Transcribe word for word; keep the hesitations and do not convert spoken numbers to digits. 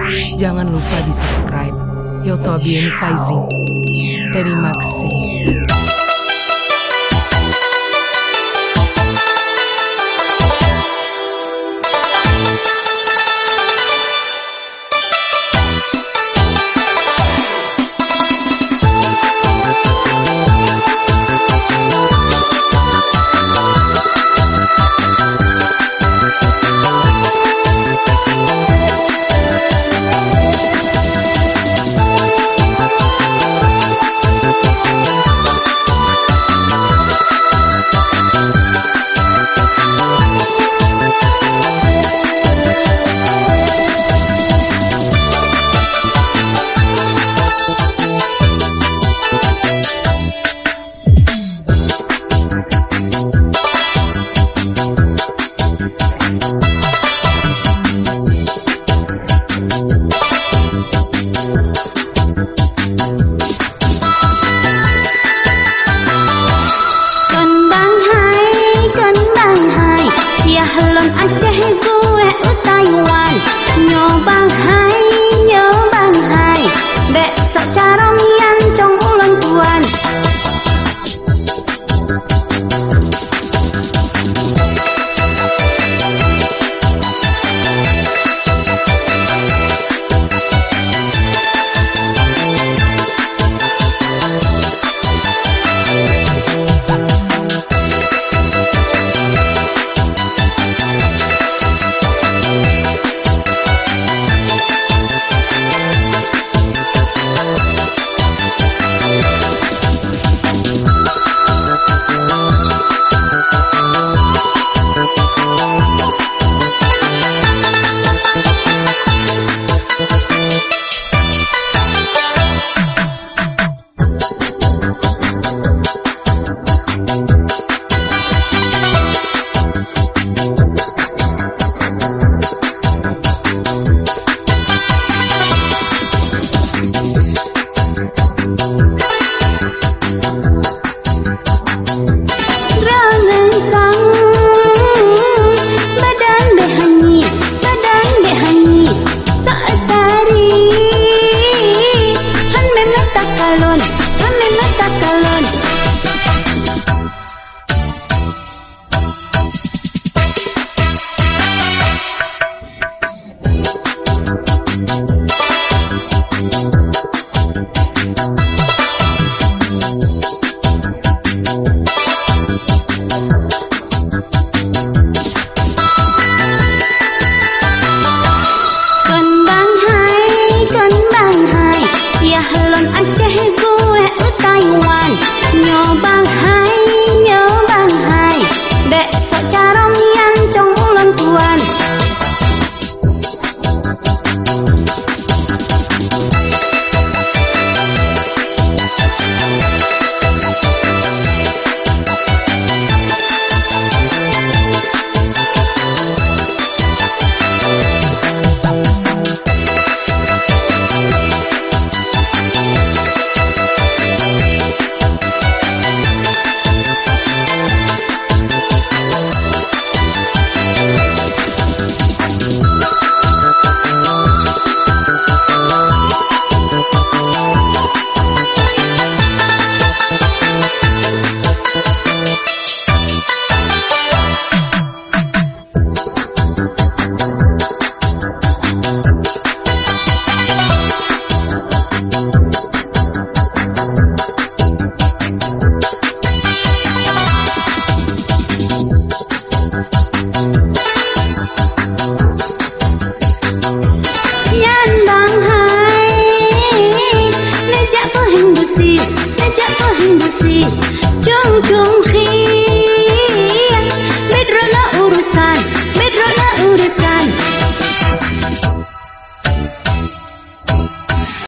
Jangan lupa di-subscribe YouTube Bian Faizing. Terima kasih. Kon bangai, kon bangai, yah lôn Aceh geuék u Taiwan. Nyoe bangai, nyoe bangai, bék sok carông nyang cong ulôn tuan. Droeneuh sang, badan bék hanyi, badan bék hanyi, sok tari, han meunan takalon, han meunan takalon. Kon bangai, kon bangai, yah lôn Aceh geuék u Taiwan. Nyoe bangai, nyoe bangai, bék sok carông nyang cong ulôn tuan. Nyan bangai, neujak peuheng busi, neujak peuheng busi, cung-cung